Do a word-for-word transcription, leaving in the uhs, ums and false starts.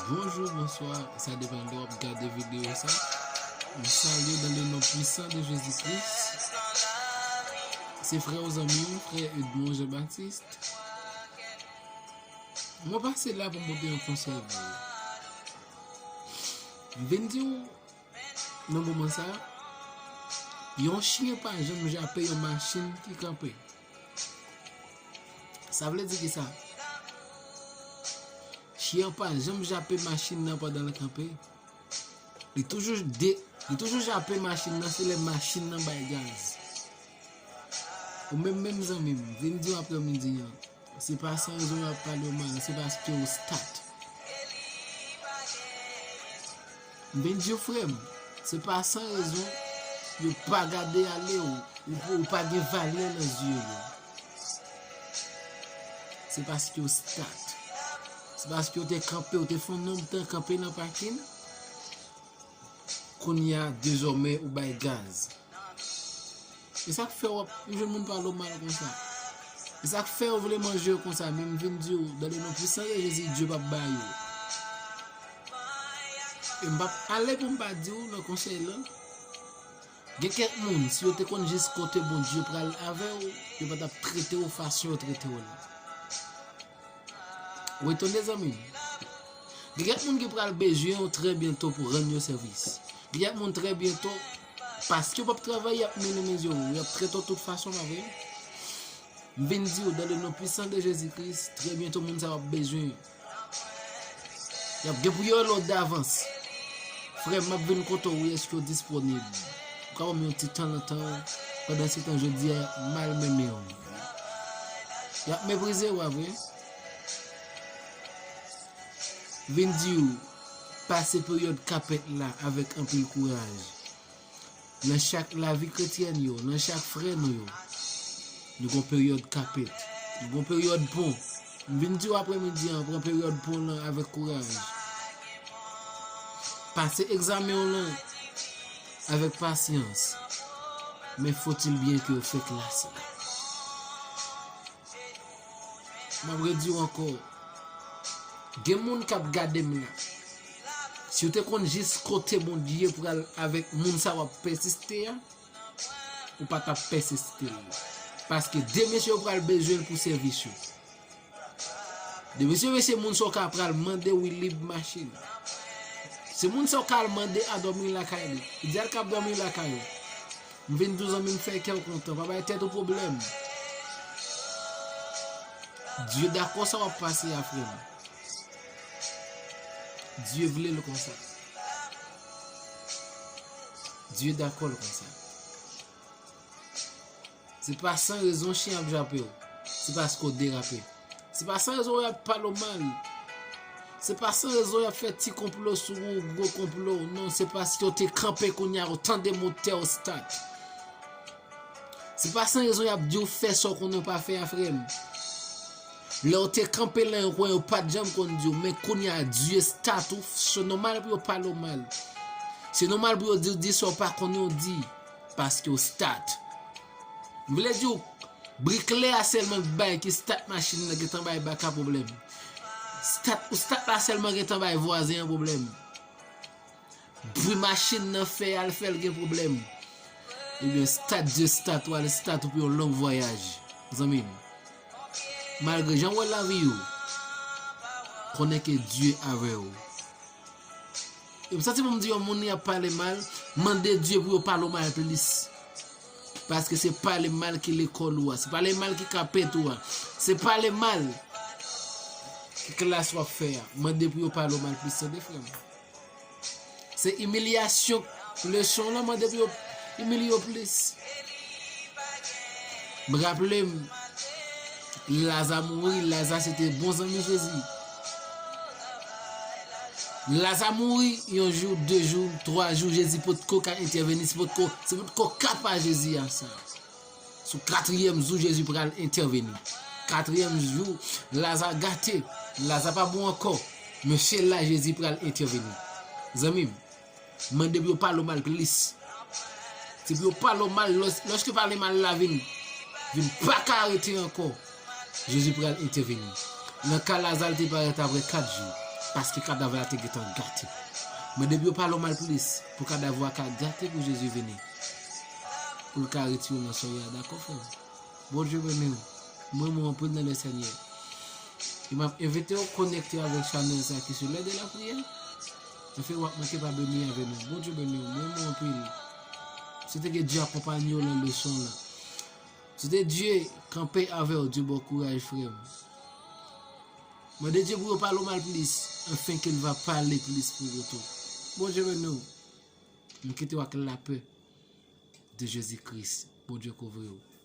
Bonjou, bonswa, sa depann lè w ap gade videyo sa. M salye w dans le nom puissant de Jésus-Christ. Se frè w, zanmi w, frè Edmond Jean Baptiste. Mwen pase la pou m pote yon konsèy pou ou. M vin di w, nan moman sa, yon chen pa janm jape yon machin ki kanpe. Sa vle di kisa? Chen an pa janm jape machin nan pandan l kanpe. Li toujou de, li toujou jape machin nan, se lè machin nan bay gaz. Ou menm, menm zanmi m, vin di w aprè midi an, se pa san rezon y ap pale w mal, se paske w stat. M vin di w, frè m, se pa san rezon yo pa gade ale w, ou, ou pa gen valè nan zye yo. Se paske w stat. Se paske w te kanpe, w te fè yon nonm tan kanpe nan pakin. Kounye a, dezòmè, ou bay gaz. E sa k fè w ap jwenn moun pale w mal konsa. E sa k fè yo vle manje w konsa, men m vin di w, dans le nom puissant de Jésus, Dye p ap ba yo. E m p ap ale pou m pa di w nan konsèy lan. Gen kèk moun, si yo te konn jis kote Bondye pral avè w, yo pa t ap trete w fason yo trete w la. Ou etone, zanmi m? Gen kèk moun ki pral bezwen w trè byento pou rann yo sèvis. Gen kèk moun trè byento, paske w p ap travay, y ap minimize w, y ap trete w tout fason, pa vre? M vin di w, dans le nom puissant de Jésus-Christ, trè byento moun sa yo ap bezwen w. Y ap gen pou yo rele w davans. Frè m, m ap vin kote w, wi, èske w disponib? Ou ka ban m yon ti tan nan tan w, pandan se tan jodi a y ap malmennen w. Y ap meprize w, pa vre? Vin di w, pase peryòd kapèt la avèk anpil kouraj. Nan chak lavi kretyèn yo, nan chak frè nou yo, nou gon peryòd kapèt, nou gon peryòd pon. M vin di w aprè midi an, pran peryòd pon lan avèk kouraj. Pase egzamen w lan avèk pasyans. Men faut-il bien que w fè klas la. M ap redi w ankò. Gen moun k ap gade m la. Si w te konn jis kote Bondye pral avèk moun sa w ap pèsiste a, ou pa t ap pèsiste l. Paske de mesye yo pral bezwen l pou sèvis yo. De mesye yo, se moun sa w ka pral mande wi lib machin. Se moun sa w ka al mande a dòmi lakay li. Li di al k ap dòmi lakay ou. M vin di w zanmi m fè kè w kontan, pa bay tèt ou pwoblèm. Dye dakò sa w ap pase a, frè m. Dye vle l konsa. Dye dakò l konsa. Se pa san rezon chen ap jape w. Se paske w derape. Se pa san rezon y ap pale w mal. Se pa san rezon y ap fè ti konplo sou ou, gwo konplo. Non, se paske w te kanpe kounye a, w tande motè w stat. Se pa san rezon y ap di w fè sa w konnen w pa fè a, frè m. Lè w te kanpe lan yon kwen, yo pa t janm konn di w, men kounye a, Dye stat ou, se nòmal pou yo pale w mal. Se nòmal pou yo di w di sa w pa konnen w di, paske w stat. M vle di w, briklè a sèlman bay ki stat machin nan gentan bay baka pwoblèm. Stat, ou stat la sèlman gentan bay vwazen an pwoblèm. Bri machin nan fè al fè l gen pwoblèm. Ebyen, stat Dye stat ou, al stat ou pou yon long vwayaj, zanmi m. Malgre jan w wè lavi yo, konnen ke Dye avè w. E m santi pou m di yon moun y ap pale mal, mande Dye pou yo pale w mal plis. Paske se pale mal ki lekòl ou a, se pale mal ki kapèt ou a, se pale mal ki klas w ap fè a. Mande pou yo pale w mal plis, tande, frè m. Se imilyasyon leson lan, mande pou yo imilye w plis. M raple m, Laza mouri, Laza se te bon zanmi Jezi. Laza mouri yon jou, de jou, twa jou, Jezi potko ka entèveni, se potko, se potko ka pa Jezi a sa. Sou katriyèm jou, Jezi pral entèveni. Katriyèm jou, Laza gate. Laza pa bon ankò. Men se la Jezi pral entèveni. Zanmi m, mande pou yo pale w mal plis. Se pou yo pale w mal, lòs-, lòske pale mal la vin, vin pa ka arete ankò. Jezi pral entèveni. Nan ka Laza, l te parèt apre kat jou. Paske kadav la te gentan gate. Men depi yo pale w mal plis, pou kadav ou a ka gate pou Jezi vini. Pou l ka retire w nan soyè a, dakò, frè m? Bondye beni w. M renmen w anpil nan Lesenyè. E m ap envite w konekte avèk chanèl sa ki se Lè de la Priyè. Sa fè w ap manke pa beni avè nou. Bondye beni w. M renmen w anpil. Swete ke Dye akonpanye w nan leson la. Swete Dye kanpe avè w, Dye ba w kouraj, frè m. Mande Dye pou yo pale w mal plis, afin qu'il va parler plus pour vous tout. Bondye beni w. M kite w ak lapè de Jezi Kris. Bondye kouvri w.